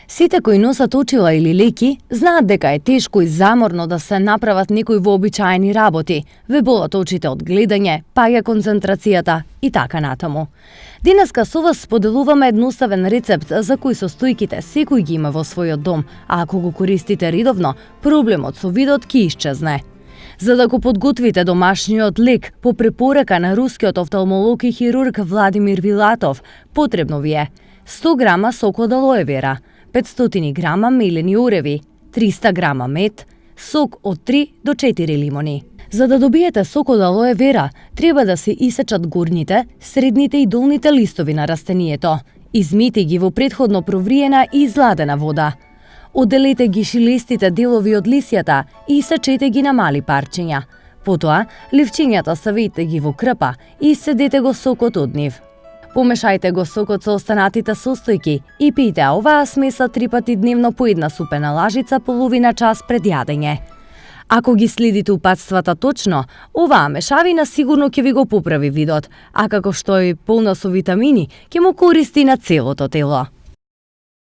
Сите кои носат очила или леки, знаат дека е тешко и заморно да се направат некои вообичаени работи. Ве болат очите од гледање, паѓа концентрацијата и така натаму. Денеска со вас споделуваме едноставен рецепт за кој состојките секој ги има во својот дом, а ако го користите редовно, проблемот со видот ќе исчезне. За да го подготвите домашниот лек по препорака на рускиот офталмолог и хирург Владимир Вилатов, потребно ви е 100 грама сок од алоe вера, 500 грама мелени ореви, 300 грама мед, сок од 3 до 4 лимони. За да добиете сок од алоe вера, треба да се исечат горните, средните и долните листови на растението. Измите ги во претходно провриена и изладена вода. Оделете ги шилестите делови од лисјата и исечете ги на мали парчиња. Потоа, ливчињата ставете ги во крпа и исцедете го сокот од нив. Помешајте го сокот со останатите состојки и пијте оваа смеса 3 пати дневно по една супена лажица половина час пред јадење. Ако ги следите упатствата точно, оваа мешавина сигурно ќе ви го поправи видот, а како што е полна со витамини, ќе му користи на целото тело.